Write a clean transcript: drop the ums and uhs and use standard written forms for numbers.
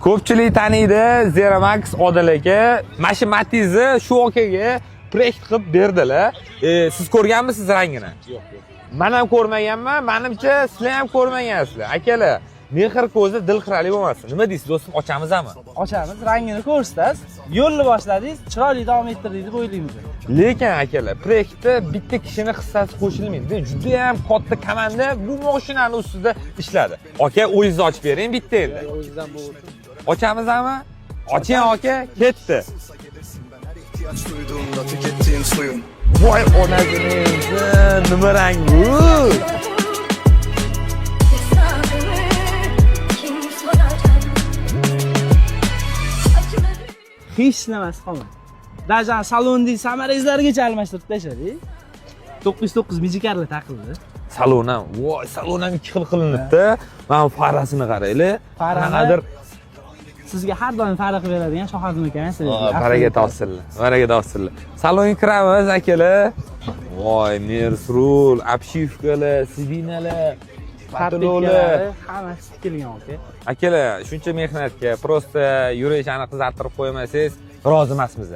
Ko'pchilik taniydi Zeramax Odil aka. Mana shu Matizni shu akaga proyekt qilib berdilar. Siz ko'rganmisiz rangini? Yo'q, yo'q. Man ham ko'rmaganman, manimcha sizlar ham ko'rmagansizlar. Akalar, mehr ko'zi dil xiralik bo'lmasin. Nima deysiz, do'stim, ochamizmi? Ochamiz, rangini ko'rsatasiz. Yo'lni boshladingiz, chiroyli davom ettirdik deb o'ylaymiz. Lekin akalar, proyektda bitta kishini hissasi qo'shilmaydi. Juda ham katta komanda bu mashinani ustida ishladi. Aka, o'zingiz ochib bering bitta endi. O'zidan bo'lsin. Ochamizmi? Oching aka, ketdi. İhtiyaç duyduğumda tükettiğim suyun. Voy onasini, nima rang bu? Hesabımı kim soracak? Acıları Hech nimasi qolmadi. Даже salonning samarezlargacha almashtirib tashladik. 909 mijikarlar taqildi. Salon ham, voy, salon ham ikki xil qilinibdi. Mana bu farasini qaranglar. Qanaqadir Sizga har doim fara qilib beradigan Shohazim aka. Baraka topsinlar. Baraka topsinlar. Salonga kiramiz, akalar. Voy, Mers rul, обшивка lar, сиденья lar, потолок lar. Hammasi tikilgan, aka. Akalar, shuncha mehnatga просто yurishani qizartirib qo'ymasangiz, rozi emasmiz.